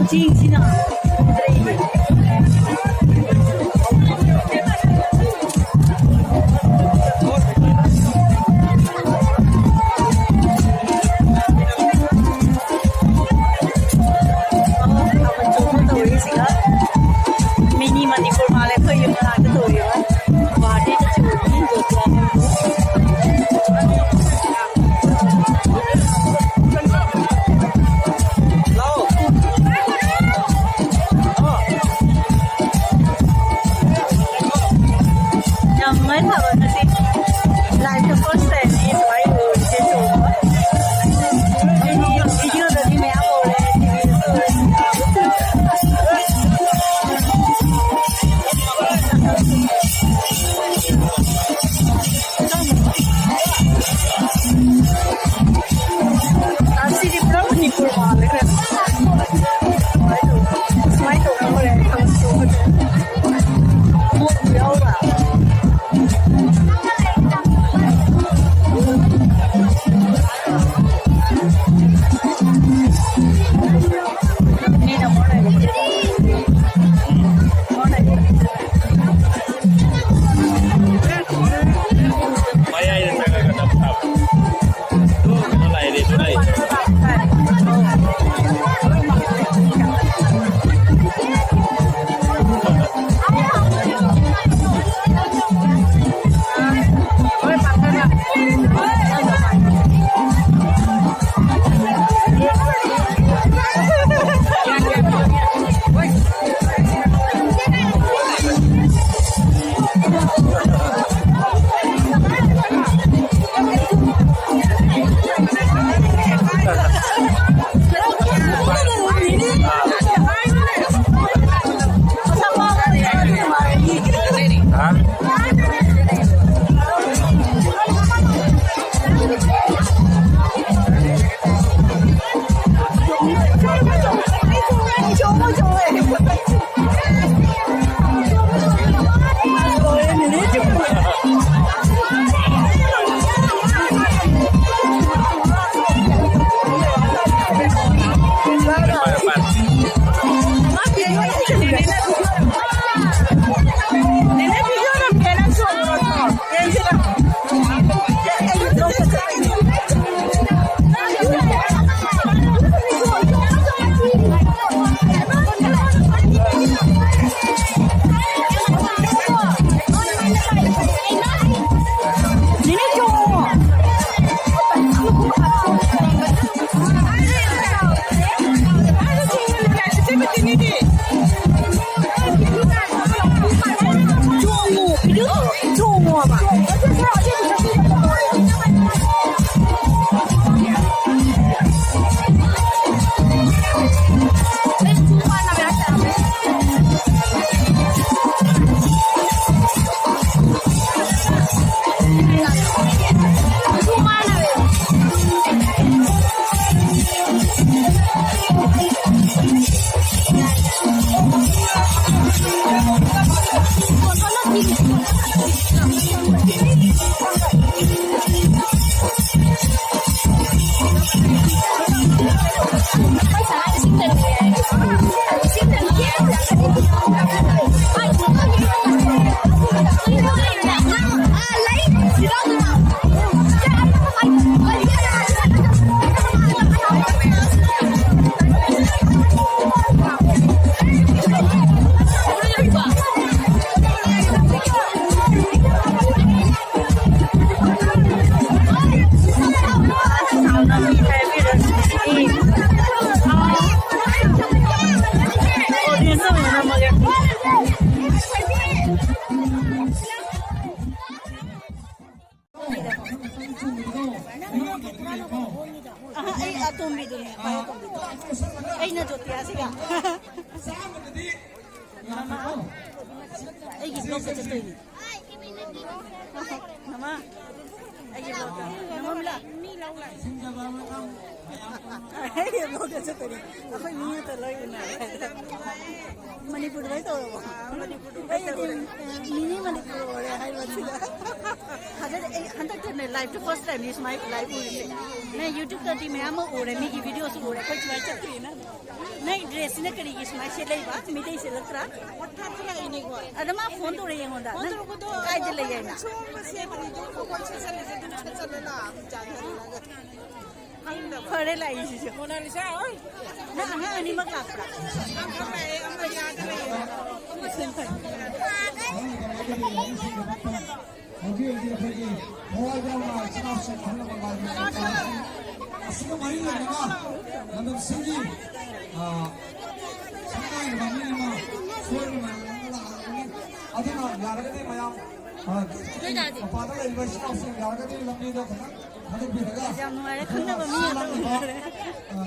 ꯆꯦꯡꯁꯤꯅ ꯇꯧꯔꯤꯁꯤꯒ ꯃꯤꯅꯤ ꯃꯅꯤꯄꯨꯔ ꯃꯥꯜꯂꯦ ꯑꯩꯈꯣꯏ ꯌꯨꯝ ꯃꯅꯥꯛꯇ ꯇꯧꯔꯤꯕ ꯒꯨꯍꯥꯇꯤꯗ ꯆꯨꯔꯤ ꯖꯣꯇꯤꯌꯥ. ꯌꯥꯝ ꯅꯨꯡꯉꯥꯏ ꯊꯥꯕꯜ ꯉꯁꯤ. ꯂꯥꯏꯐꯇ ꯐꯥꯔꯁ ꯇꯥꯏꯝꯅꯤ ꯁꯨꯃꯥꯏꯅ ꯎꯔꯤꯁꯦ ꯆꯣꯡꯕ. ꯚꯤꯗꯤꯑꯣꯗꯗꯤ ꯃꯌꯥꯝ ꯎꯔꯦ, ꯇꯤꯚꯤꯗꯁꯨ ꯎꯔꯦ. ꯑꯁꯤꯗꯤ ꯄꯨꯔꯥ ꯃꯅꯤꯄꯨꯔ ꯃꯥꯜꯂꯦ. ꯁꯨꯃꯥꯏꯅ ꯇꯧꯅ ꯍꯣꯔꯦꯟ ꯊꯥꯕꯜ ꯆꯣꯡꯕꯁꯦ ꯃꯣꯠ ꯌꯥꯎꯕ꯭ꯔꯥ? ꯃꯤꯅ ꯃꯣꯔꯅꯦ. ꯃꯌꯥꯏꯗ ꯆꯪꯉꯒ ꯅꯝ ꯊꯥꯕ ꯑꯗꯨ ꯀꯩꯅꯣ ꯂꯥꯛꯑꯦ, ꯑꯗꯨ ꯂꯩ. ꯍꯥ. ꯄꯥꯏꯔꯣ, ꯄꯥꯏꯔꯣ. ꯆꯣꯡꯉꯣꯕ. ꯑꯣꯗꯤꯌꯦꯟꯁ ꯑꯣꯏꯅ ꯅꯝꯃꯒꯦ. ꯑꯩ ꯑꯇꯣꯝꯕꯤꯗꯨꯅꯦ, ꯈ꯭ꯋꯥꯏ ꯑꯇꯣꯝꯕꯤꯗꯨ. ꯑꯩꯅ ꯖꯣꯇꯤꯌꯥꯁꯤꯒ ꯃꯃꯥ, ꯑꯩꯒꯤ ꯕ꯭ꯂꯣꯛꯇ ꯆꯠꯇꯣꯏꯅꯤ ꯃꯃꯥ, ꯑꯩꯒꯤ ꯕ꯭ꯂꯣꯛꯇ ꯅꯃꯝꯂ. ꯕ꯭ꯂꯣꯛꯇ ꯆꯠꯇꯣꯏꯅꯤ. ꯑꯩꯈꯣꯏ ꯃꯤ ꯉꯥꯛꯇ ꯂꯣꯏ ꯎꯅꯔꯦ. ꯃꯅꯤꯄꯨꯔꯗ ꯂꯣꯏ ꯇꯧꯔꯕꯣ? ꯑꯩꯗꯤ ꯃꯤꯅꯤ ꯃꯅꯤꯄꯨꯔ ꯑꯣꯏꯔꯦ ꯍꯥꯏꯕꯁꯤꯗ ꯊꯥꯖꯗꯦ. ꯑꯩ ꯍꯟꯗꯛꯇꯅꯦ ꯂꯥꯏꯚꯇ ꯐꯥꯔꯁ ꯇꯥꯏꯝꯅꯤ ꯁꯨꯃꯥꯏꯅ ꯂꯥꯏꯚ ꯎꯔꯤꯁꯦ. ꯅꯪ ꯌꯨꯇ꯭ꯌꯨꯕꯇꯗꯤ ꯃꯌꯥꯝ ꯑꯃ ꯎꯔꯦ, ꯃꯤꯒꯤ ꯚꯤꯗꯤꯑꯣꯁꯨ ꯎꯔꯦ. ꯑꯩꯈꯣꯏ ꯁꯨꯃꯥꯏꯅ ꯆꯠꯇ꯭ꯔꯤꯅ. ꯅꯪ ꯗ꯭ꯔꯦꯁꯁꯤꯅ ꯀꯔꯤꯒꯤ ꯁꯨꯃꯥꯏꯅ ꯁꯦꯠꯂꯛꯏꯕ? ꯃꯤꯇꯩ ꯁꯦꯠꯂꯛꯇ꯭ꯔꯥ? ꯑꯗ ꯃꯥ ꯐꯣꯟ ꯇꯧꯔꯦ ꯑꯩꯉꯣꯟꯗ, ꯅꯪ ꯀꯥꯏꯗ ꯂꯩ ꯍꯥꯏꯅ. ꯐꯔꯦ, ꯂꯥꯛꯏꯁꯤꯁꯨ ꯅꯪ ꯑꯉꯥꯡ ꯑꯅꯤꯃꯛ ꯂꯥꯛꯄ꯭ꯔꯥ? ꯍꯧꯖꯤꯛ ꯍꯧꯖꯤꯛ ꯑꯩꯈꯣꯏꯒꯤ ꯊꯋꯥꯏ ꯌꯥꯎꯅ ꯏꯆꯤꯟ ꯏꯅꯥꯎꯁꯤꯡ ꯈꯪꯅꯕ ꯑꯁꯤꯒ ꯃꯔꯤ ꯂꯩꯅꯅ ꯂꯝꯗꯝꯁꯤꯒꯤ ꯁꯛꯅꯥꯏꯔꯕ ꯃꯤ ꯑꯃ ꯁꯣꯏꯗꯅ ꯃꯌꯥꯝ ꯑꯃ ꯂꯥꯛꯑꯒꯅꯤ. ꯑꯗꯨꯅ ꯌꯥꯔꯒꯗꯤ ꯃꯌꯥꯝ ꯃꯄꯥꯟꯗ ꯂꯩꯔꯤꯕ ꯏꯆꯤꯟ ꯏꯅꯥꯎꯁꯤꯡ ꯌꯥꯔꯒꯗꯤ ꯂꯝꯕꯤꯗ ꯈꯤꯇꯪ ꯊꯥꯗꯣꯛꯄꯤꯔꯒ ꯌꯥꯝ ꯅꯨꯡꯉꯥꯏꯔꯦ, ꯈꯪꯅꯕ ꯃꯤ ꯉꯥꯛꯇ ꯎꯅꯔꯦ.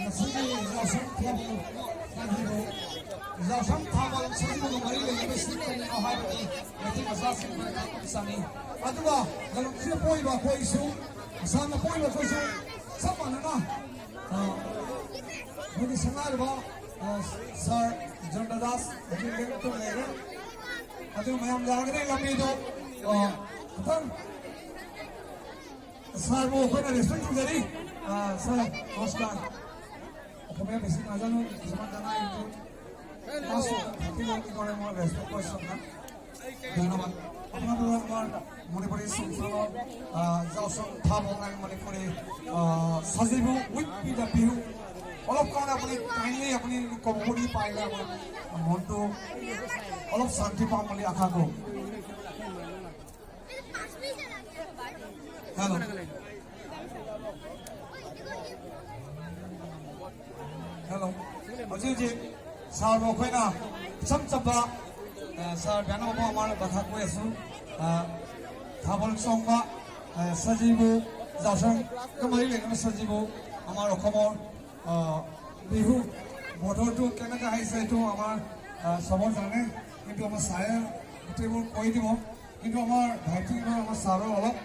ꯉꯁꯤꯒꯤ ꯌꯥꯎꯁꯪ ꯊꯥꯕꯜ ꯁꯥꯖꯤꯕꯨ, ꯌꯥꯎꯁꯪ ꯊꯥꯕꯜ ꯁꯥꯖꯤꯕꯨꯒ ꯃꯔꯤ ꯂꯩꯅꯕ ꯁꯤ ꯀꯔꯤꯅꯣ ꯍꯥꯏꯕꯗꯤ ꯃꯩꯇꯩ ꯃꯆꯥꯁꯤꯡ ꯆꯪꯉꯤ. ꯑꯗꯨꯒ ꯂꯝꯁꯤꯗ ꯄꯣꯛꯏꯕ ꯑꯩꯈꯣꯏꯁꯨ, ꯑꯁꯥꯝꯗ ꯄꯣꯛꯏꯕ ꯑꯩꯈꯣꯏꯁꯨ ꯆꯞ ꯃꯥꯟꯅꯅ ꯑꯩꯈꯣꯏꯒꯤ ꯁꯉꯥꯏꯔꯕ ꯁꯥꯔ ꯖꯟꯗꯗꯥꯁ ꯍꯧꯖꯤꯛ ꯂꯦꯞꯇꯨ ꯂꯩꯔꯦ. ꯑꯗꯨ ꯃꯌꯥꯝ ꯌꯥꯔꯒꯗꯤ ꯂꯝꯕꯤꯗꯣ ꯈꯤꯇꯪ ꯁꯥꯔꯕꯨ ꯑꯩꯈꯣꯏꯅ ꯔꯦꯁꯄꯦꯛ ꯇꯧꯖꯔꯤ. ꯁꯥꯔ, নমস্কাৰ. অসমীয়া বেছি নাজানো, কিছুমান জানা এইটো থাকি কি কৰে, মই ৰেচপেক্ট কৰিছোঁ আপোনাক, ধন্যবাদ. আপোনালোকৰ আমাৰ মণিপুৰী সংসাৰৰ যাওচং থাবল মণিপুৰী সাজিবু উইথ the Bihu অলপ কাৰণে আপুনি কাইণ্ডলি আপুনি ক'ব বুলি পাৰিলে আমাৰ মনটো অলপ শান্তি পাম বুলি আশা কৰোঁ. হেল্ল', ꯍꯜꯂꯣ. ꯍꯧꯖꯤꯛ ꯍꯧꯖꯤꯛ ꯁꯥꯔꯕꯨ ꯑꯩꯈꯣꯏꯅ ꯏꯆꯝ ꯆꯝꯕ ꯁꯥꯔ বেয়া নাপাব, আমাৰ কথা কৈ আছোঁ. থাবল চংবা সাজিবু যাওচং মাৰি লেখনে সাজিবু আমাৰ অসমৰ বিহু বতৰটো কেনেকৈ আহিছে এইটো আমাৰ চবৰ জানে, কিন্তু আমাৰ ছাৰে গোটেইবোৰ কৈ দিব. কিন্তু আমাৰ ভাইটি আৰু আমাৰ ছাৰৰ অলপ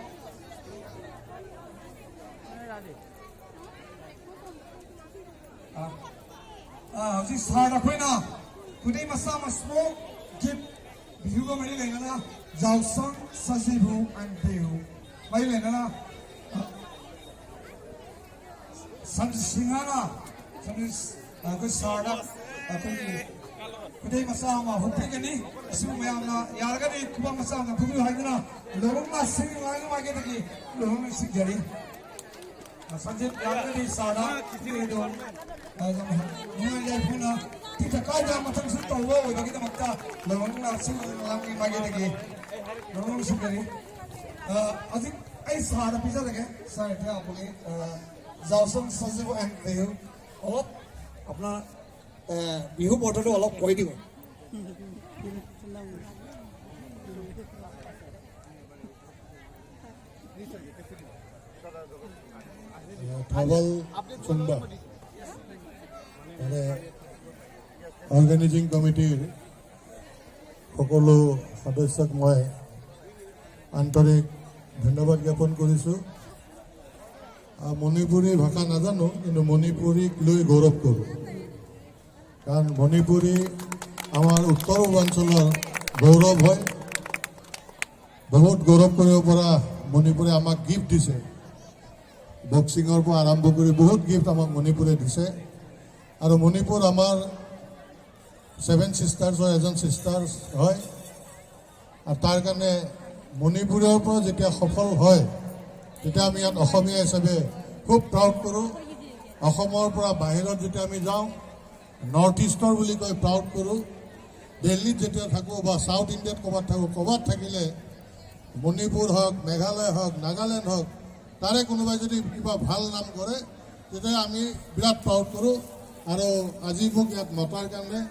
ꯍꯧꯖꯤꯛ ꯁꯥꯔ ꯑꯩꯈꯣꯏꯅ ꯈꯨꯗꯩ ꯃꯆꯥ ꯑꯃ ꯁ꯭ꯃꯣꯜ ꯒꯤꯐ ꯕꯤꯍꯨꯒ ꯃꯔꯤ ꯂꯩꯅꯅ ꯌꯥꯎꯁꯪ ꯁꯖꯤꯕꯨ ꯑꯦꯟ ꯕꯤꯍꯨ ꯃꯔꯤ ꯂꯩꯅꯅ ꯁꯝꯖꯤꯠ ꯁꯤꯡꯍꯅ ꯑꯩꯈꯣꯏ ꯁꯥꯔꯗ ꯑꯩꯈꯣꯏꯒꯤ ꯈꯨꯗꯩ ꯃꯆꯥ ꯑꯃ ꯍꯨꯠꯄꯤꯒꯅꯤ. ꯑꯁꯤꯕꯨ ꯃꯌꯥꯝꯅ ꯌꯥꯔꯒꯗꯤ ꯈꯨꯕꯥꯛ ꯃꯆꯥ ꯑꯃ ꯐꯨꯕꯤꯌꯨ ꯍꯥꯏꯗꯨꯅ ꯂꯣꯔꯣꯡꯅ ꯁꯤꯡ ꯅꯨꯡꯉꯥꯏ ꯅꯨꯡꯉꯥꯏꯒꯦꯗꯒꯤ ꯂꯣꯔꯣꯡꯅ ꯁꯤꯡꯖꯔꯤ. ꯁꯟꯖꯤꯠ, ꯌꯥꯔꯒꯗꯤ ꯁꯥꯔꯗ ꯈꯨꯗꯩ ꯅꯨꯡꯉꯥꯏ ꯌꯥꯏꯐꯅ ꯇꯤꯊ ꯀꯥꯏꯗ ꯃꯊꯪꯁꯨ ꯇꯧꯕ ꯑꯣꯏꯕꯒꯤꯗꯃꯛꯇ ꯂꯣꯔꯣꯡꯅ ꯁꯤꯡ ꯃꯥꯏꯀꯩꯗꯒꯤ ꯂꯣꯔꯣꯡꯅ ꯁꯤꯡꯖꯔꯤ. ꯍꯧꯖꯤꯛ ꯑꯩ ꯁꯥꯔꯗ ꯄꯤꯖꯔꯒꯦ. ꯁꯥꯔ, এতিয়া আপুনি যাওচং সজীৱ এণ্ড বিহু অলপ আপোনাৰ বিহু বতৰটো অলপ কৈ দিব. থাবল চুংবা মানে অৰ্গেনাইজিং কমিটিৰ সকলো সদস্যক মই আন্তৰিক ধন্যবাদ জ্ঞাপন কৰিছোঁ. মণিপুৰী ভাষা নাজানো, কিন্তু মণিপুৰীক লৈ গৌৰৱ কৰোঁ, কাৰণ মণিপুৰী আমাৰ উত্তৰ পূৰ্বাঞ্চলৰ গৌৰৱ হয়. বহুত গৌৰৱ কৰিব পৰা মণিপুৰে আমাক গিফ্ট দিছে. বক্সিঙৰ পৰা আৰম্ভ কৰি বহুত গিফ্ট আমাক মণিপুৰে দিছে. আৰু মণিপুৰ আমাৰ ছেভেন ছিষ্টাৰ্ছৰ এজন ছিষ্টাৰ্ছ হয়. আৰু তাৰ কাৰণে মণিপুৰৰ পৰা যেতিয়া সফল হয়, তেতিয়া আমি ইয়াত অসমীয়া হিচাপে খুব প্ৰাউড কৰোঁ. অসমৰ পৰা বাহিৰত যেতিয়া আমি যাওঁ, নৰ্থ ইষ্টৰ বুলি কৈ প্ৰাউড কৰোঁ. দিল্লীত যেতিয়া থাকোঁ বা চাউথ ইণ্ডিয়াত ক'ৰবাত থাকোঁ, ক'ৰবাত থাকিলে মণিপুৰ হওক, মেঘালয় হওক, নাগালেণ্ড হওক, তাৰে কোনোবাই যদি কিবা ভাল নাম কৰে, তেতিয়া আমি বিৰাট প্ৰাউড কৰোঁ. আৰু আজি মোক ইয়াত মতাৰ কাৰণে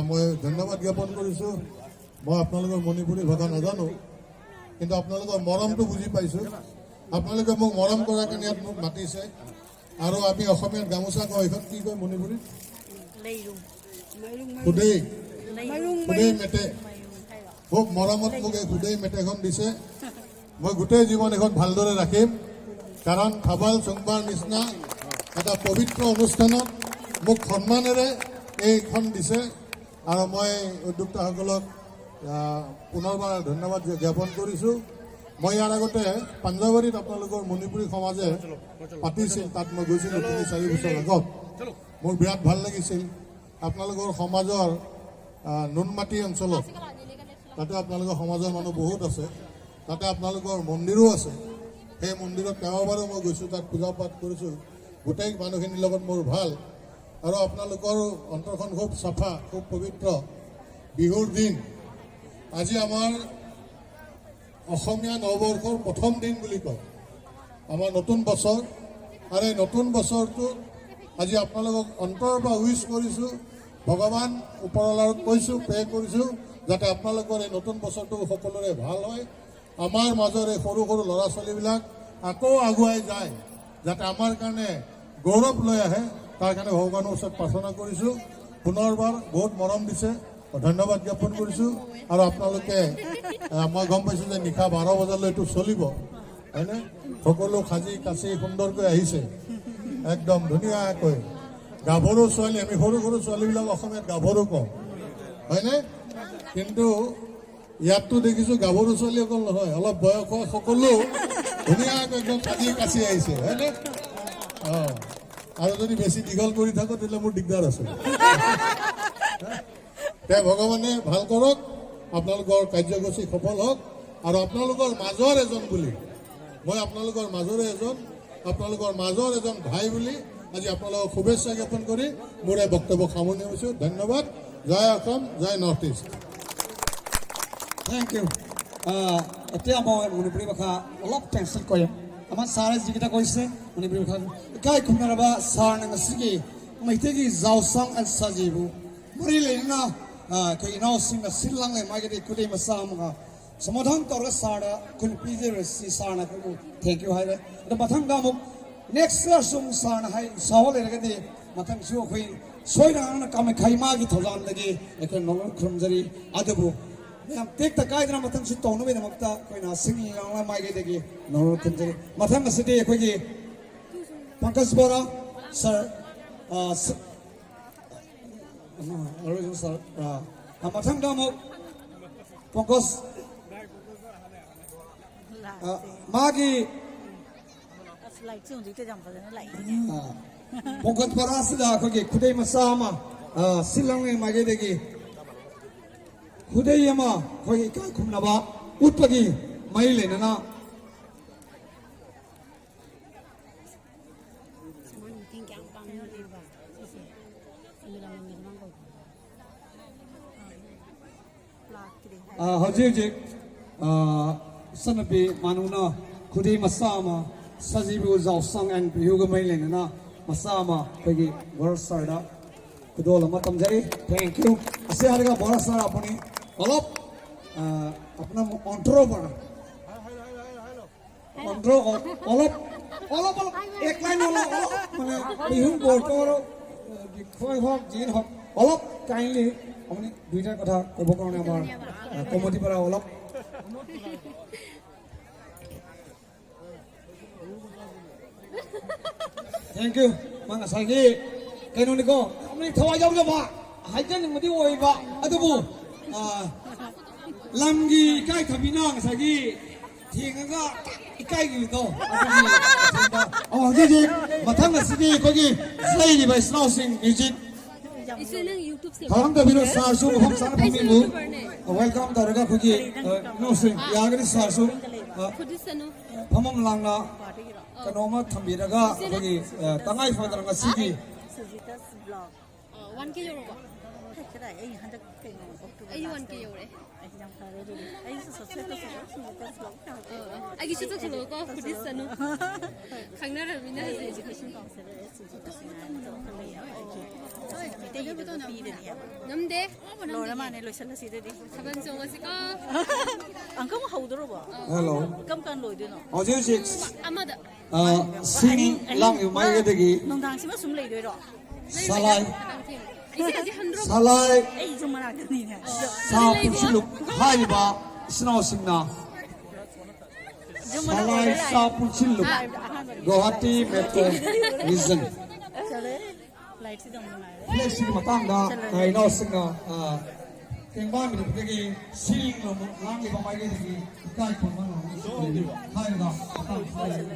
মই ধন্যবাদ জ্ঞাপন কৰিছোঁ. মই আপোনালোকৰ মণিপুৰী ভাষা নাজানো, কিন্তু আপোনালোকৰ মৰমটো বুজি পাইছোঁ. আপোনালোকে মোক মৰম কৰাৰ কাৰণে ইয়াত মোক মাতিছে. আৰু আমি অসমীয়াত গামোচা কওঁ, এইখন কি কয় মণিপুৰীত? খুদেই, খুদেই মেটে. খুব মৰমত মোক এই খুদেই মেটেখন দিছে. মই গোটেই জীৱন এইখন ভালদৰে ৰাখিম, কাৰণ থাবাল চুংবাৰ নিচিনা এটা পবিত্ৰ অনুষ্ঠানত মোক সন্মানেৰে এইখন দিছে আৰু মই উদ্যোক্তাসকলক পুনৰবাৰ ধন্যবাদ জ্ঞাপন কৰিছোঁ। মই ইয়াৰ আগতে পাঞ্জাবাৰীত আপোনালোকৰ মণিপুৰী সমাজে পাতিছিল, তাত মই গৈছিলোঁ 3-4 বছৰ আগত। মোৰ বিৰাট ভাল লাগিছিল। আপোনালোকৰ সমাজৰ নুনমাটি অঞ্চলত, তাতে আপোনালোকৰ সমাজৰ মানুহ বহুত আছে, তাতে আপোনালোকৰ মন্দিৰো আছে। সেই মন্দিৰত কেইবাবাৰো মই গৈছোঁ, তাত পূজা পাঠ কৰিছোঁ। গোটেই মানুহখিনিৰ লগত মোৰ ভাল আৰু আপোনালোকৰ অন্তৰখন খুব চাফা, খুব পবিত্ৰ। বিহুৰ দিন আজি আমাৰ অসমীয়া নৱবৰ্ষৰ প্ৰথম দিন বুলি কয়, আমাৰ নতুন বছৰ। আৰু এই নতুন বছৰটোত আজি আপোনালোকক অন্তৰৰ পৰা উইচ কৰিছোঁ, ভগৱান ওপৰৱালাক কৈছোঁ, প্ৰে কৰিছোঁ যাতে আপোনালোকৰ এই নতুন বছৰটো সকলোৰে ভাল হয়। আমাৰ মাজৰ এই সৰু সৰু ল'ৰা ছোৱালীবিলাক আকৌ আগুৱাই যায়, যাতে আমাৰ কাৰণে গৌৰৱ লৈ আহে, তাৰ কাৰণে ভগৱানৰ ওচৰত প্ৰাৰ্থনা কৰিছোঁ। পুনৰবাৰ বহুত মৰম দিছে, ধন্যবাদ জ্ঞাপন কৰিছোঁ। আৰু আপোনালোকে, মই গম পাইছোঁ যে নিশা 12 বজালৈ এইটো চলিব, হয়নে? সকলো সাজি কাচি সুন্দৰকৈ আহিছে, একদম ধুনীয়াকৈ। গাভৰু ছোৱালী, আমি সৰু সৰু ছোৱালীবিলাক অসমীয়াত গাভৰু কওঁ, হয়নে? কিন্তু ইয়াততো দেখিছোঁ গাভৰু ছোৱালী অকল নহয়, অলপ বয়স হোৱা সকলো ধুনীয়াকৈ একদম সাজি কাচি আহিছে, হয়নে? অঁ, আৰু যদি বেছি দীঘল কৰি থাকোঁ তেতিয়াহ'লে মোৰ দিগদাৰ আছে। তে ভগৱানে ভাল কৰক, আপোনালোকৰ কাৰ্যসূচী সফল হওক। আৰু আপোনালোকৰ মাজৰ এজন বুলি, মই আপোনালোকৰ মাজৰে এজন, আপোনালোকৰ মাজৰ এজন ভাই বুলি আজি আপোনালোকক শুভেচ্ছা জ্ঞাপন কৰি মোৰ এই বক্তব্য সামৰণি হৈছোঁ। ধন্যবাদ। জয় অসম, জয় নৰ্থ ইষ্ট। Thank U. এতিয়া মই মণিপুৰী ভাষা অলপ ট্ৰেঞ্চলেট কৰিম। আমাৰ ছাৰে যিকেইটা কৈছে মণিপুৰী ভাষা ইকাই খুমনাৰবা ছাৰনা ꯉꯁꯤꯒꯤ ꯃꯩꯇꯩꯒꯤ ꯖꯥꯎꯁꯥꯡ ꯑꯦꯟ ꯁꯥꯖꯤꯕꯨ ꯃꯔꯤ ꯂꯩꯅꯅ ꯑꯩꯈꯣꯏ ꯏꯅꯥꯎꯁꯤꯡꯅ ꯁꯤꯜ ꯂꯥꯡꯂꯦ ꯃꯥꯒꯤꯗꯤ ꯈꯨꯗꯩ ꯃꯆꯥ ꯑꯃꯒ ꯁꯃꯥꯙꯥꯟ ꯇꯧꯔꯒ ꯁꯥꯔꯗ ꯑꯩꯈꯣꯏꯅ ꯄꯤꯖꯔꯤꯕꯁꯤ ꯁꯥꯔꯅ ꯑꯩꯈꯣꯏꯕꯨ thank you ꯍꯥꯏꯔꯦ. ꯑꯗꯣ ꯃꯊꯪꯗ ꯑꯃꯨꯛ ꯅꯦꯛꯁ ꯏꯌꯥꯔꯁꯨ ꯑꯃꯨꯛ ꯁꯥꯔꯅ ꯍꯥꯏ ꯁꯥꯎꯕ ꯂꯩꯔꯒꯗꯤ ꯃꯊꯪꯁꯨ ꯑꯩꯈꯣꯏ ꯁꯣꯏꯗꯅ ꯀꯥꯃꯩꯈꯥ ꯏꯃꯥꯒꯤ ꯊꯧꯖꯥꯟꯗꯒꯤ ꯑꯩꯈꯣꯏ ꯅꯣꯂꯨꯛꯅ ꯈꯨꯔꯨꯝꯖꯔꯤ. ꯑꯗꯨꯕꯨ ꯃꯌꯥꯝ ꯇꯦꯛꯇ ꯀꯥꯏꯗꯅ ꯃꯊꯪꯁꯨ ꯇꯧꯅꯕꯒꯤꯗꯃꯛꯇ ꯑꯩꯈꯣꯏꯅ ꯁꯤꯡ ꯂꯥꯡꯂ ꯃꯥꯏꯀꯩꯗꯒꯤ ꯅꯣꯂꯨꯛꯅ ꯈꯨꯔꯨꯝꯖꯔꯤ. ꯃꯊꯪ ꯑꯁꯤꯗꯤ ꯑꯩꯈꯣꯏꯒꯤ ꯄꯪꯀꯖ ꯕꯣꯔꯥ ꯁꯥꯔ, ꯁꯥꯔ, ꯃꯊꯪꯗ ꯑꯃꯨꯛ ꯄꯪꯀꯖ ꯃꯥꯒꯤ ꯑꯁ ꯂꯥꯏꯠꯁꯦ ꯍꯧꯖꯤꯛꯇꯤ ꯌꯥꯝ ꯐꯖꯅ ꯂꯥꯛꯏꯅꯦ. ꯄꯪꯀꯖ ꯕꯣꯔꯥꯁꯤꯗ ꯑꯩꯈꯣꯏꯒꯤ ꯈꯨꯗꯩ ꯃꯆꯥ ꯑꯃ ꯁꯤꯜꯂꯪꯂꯦ ꯃꯥꯏꯀꯩꯗꯒꯤ ꯈꯨꯗꯩ ꯑꯃ ꯑꯩꯈꯣꯏꯒꯤ ꯏꯀꯥꯏ ꯈꯨꯝꯅꯕ ꯎꯠꯄꯒꯤ ꯃꯔꯤ ꯂꯩꯅꯅ. ꯃꯣꯏ ꯃꯇꯦꯡ ꯀꯌꯥꯝ ꯄꯥꯡꯉꯤꯕ ꯁꯤꯁꯦ ꯂꯥꯛꯇ꯭ꯔꯤ. ꯍꯧꯖꯤꯛ ꯍꯧꯖꯤꯛ ꯏꯆꯟꯅꯨꯄꯤ ꯃꯥꯅꯨꯅ ꯈꯨꯗꯩ ꯃꯆꯥ ꯑꯃ ꯁꯖꯤꯕꯨ ꯖꯥꯎꯁꯪ ꯑꯦꯟ ꯕꯤꯍꯨꯒ ꯃꯔꯤ ꯂꯩꯅꯅ ꯃꯆꯥ ꯑꯃ ꯑꯩꯈꯣꯏꯒꯤ ꯕꯣꯔꯥ ꯁꯥꯔꯗ ꯈꯨꯗꯣꯜ ꯑꯃ ꯇꯝꯖꯔꯤ. Thank you আছে. ꯍꯥꯏꯔꯒ ꯕꯣꯔꯥ ꯁꯥꯔ, আপুনি অলপ আপোনাৰ অন্তৰৰ পৰা অন্তৰ অলপ অলপ অলপ এক লাইন অলপ অলপ মানে বিহু বতৰ বিষয় হওক, যি হওক, অলপ কাইণ্ডলি আপুনি দুইটা কথা ক'বৰ কাৰণে আমাৰ কমিটিৰ পৰা অলপ thank you. ꯃꯥ ꯉꯁꯥꯏꯒꯤ ꯀꯩꯅꯣꯅꯤꯀꯣ, আপুনি ꯊꯋꯥꯏ ꯌꯥꯎꯖꯕ ꯍꯥꯏꯖꯅꯤꯡꯕꯗꯤ ꯑꯣꯏꯕ, ꯑꯗꯨꯕꯨ ꯂꯝꯒꯤ ꯏꯀꯥꯏ ꯊꯕꯤꯅ ꯉꯁꯥꯏꯒꯤ ꯊꯦꯡꯉꯒ ꯏꯀꯥꯏꯈꯤꯕꯗꯣ ꯑꯗꯨꯒꯤ ꯍꯧꯖꯤꯛ ꯍꯧꯖꯤꯛ ꯃꯊꯪ ꯑꯁꯤꯗꯤ ꯑꯩꯈꯣꯏꯒꯤ ꯂꯩꯔꯤꯕ ꯏꯆꯤꯜ ꯏꯅꯥꯎꯁꯤꯡ ꯃ꯭ꯌꯨꯖꯤꯛ ꯏꯆꯦ, ꯅꯪ ꯌꯨꯇꯨꯕ ꯁꯦꯝ? ꯊꯧꯔꯥꯡ ꯇꯧꯕꯤꯔꯣ. ꯁꯥꯔꯁꯨ ꯃꯐꯝ ꯆꯥꯅ ꯑꯩꯁꯨ ꯐꯝꯕꯤꯕꯨ ꯌꯨꯇꯨꯕꯔꯅꯦ. Welcome ꯇꯧꯔꯒ ꯑꯩꯈꯣꯏꯒꯤ ꯏꯅꯥꯎꯁꯤꯡ ꯌꯥꯔꯒꯗꯤ ꯁꯥꯔꯁꯨ ꯈꯨꯗꯤꯁꯅꯨ. ꯐꯝꯐꯝ ꯂꯥꯡꯅ ꯀꯩꯅꯣ ꯑꯃ ꯊꯝꯕꯤꯔꯒ ꯑꯩꯈꯣꯏꯒꯤ ꯇꯉꯥꯏ ꯐꯗꯅ ꯉꯁꯤꯒꯤ ꯁꯨꯖꯤꯇꯥꯁ ꯕ꯭ꯂꯣꯛ. 1K ꯌꯧꯔꯕꯣ? ꯀꯗꯥꯏ, ꯑꯩ ꯍꯟꯗꯛ ꯀꯩꯅꯣ ꯑꯣꯛꯇꯣꯕꯔ. ꯑꯩ 1K ꯌꯧꯔꯦ. ꯑꯩ ꯌꯥꯝ ꯐꯔꯦ ꯑꯗꯨꯗꯤ. ꯑꯩꯁꯨ ꯁꯕꯁꯀ꯭ꯔꯥꯏꯕ ꯇꯧꯁꯤꯜꯂꯣ, ꯁꯨꯖꯤꯇꯥꯁ ꯕ꯭ꯂꯣꯛ. ꯑꯩꯒꯤꯁꯨ ꯇꯧꯁꯤꯜꯂꯣꯀꯣ, ꯈꯨꯗꯤꯁꯅꯨ ꯈꯪꯅꯔꯕꯅꯤꯅ ꯍꯧꯖꯤꯛ. ꯑꯦꯖꯨꯀꯦꯁꯟ ꯀꯥꯎꯟꯁꯤꯂꯔ ꯁꯨꯖꯤꯇꯥꯁ ꯂꯩ ꯑꯩꯒꯤ ꯃꯩꯇꯩꯒꯤꯗ ꯄꯤꯔꯅꯤ ꯍꯥꯏꯕ. ꯉꯝꯗꯦ. ꯂꯣꯏꯔ ꯃꯥꯅꯦ, ꯂꯣꯏꯁꯤꯜꯂꯁꯤ ꯑꯗꯨꯗꯤ. ꯊꯥꯕꯜ ꯆꯣꯡꯉꯁꯤꯀꯣ. ꯑꯪꯀ ꯑꯃꯨꯛ ꯍꯧꯗꯣꯔꯕꯣ? ꯍꯜꯂꯣ. ꯀꯔꯝ ꯀꯥꯟ ꯂꯣꯏꯗꯣꯏꯅꯣ? ꯍꯧꯖꯤꯛ ꯍꯧꯖꯤꯛ ꯑꯃꯗ ꯁꯤꯡ ꯂꯥꯡꯂꯤꯕ ꯃꯥꯏꯀꯩꯗꯒꯤ ꯅꯨꯡꯗꯥꯡꯁꯤꯃ ꯁꯨꯝ ꯂꯩꯗꯣꯏꯔꯣ? ꯁꯂꯥꯏ ꯏꯆꯦ, ꯍꯧꯖꯤꯛ ꯍꯟꯗ꯭ꯔꯣ? ꯁꯂꯥꯏ ꯑꯩꯁꯨ ꯃꯅꯥꯛꯇꯅꯤꯅꯦ. ꯁꯥ ꯄꯨꯟꯁꯤꯂꯨꯞ ꯍꯥꯏꯔꯤꯕ ꯏꯆꯤꯜ ꯏꯅꯥꯎꯁꯤꯡꯅ Salai Sapuchillu, Guwahati Metro Region. ꯆꯠꯂꯦ ꯂꯥꯏꯠꯁꯤ ꯌꯥꯝ ꯅꯨꯡꯉꯥꯏꯔꯦ ꯐ꯭ꯂꯦꯛꯁꯤꯒꯤ ꯃꯇꯥꯡꯗ ꯏꯅꯥꯎꯁꯤꯡꯅ ꯇꯦꯡꯕꯥ ꯃꯅꯤꯄꯨꯔꯗꯒꯤ ꯁꯤꯜ ꯂꯥꯡꯂꯤꯕ ꯃꯥꯏꯀꯩꯗꯒꯤ ꯏꯀꯥꯏ ꯈꯨꯝꯅꯕ ꯍꯥꯏꯔꯒ ꯃꯇꯥꯡ.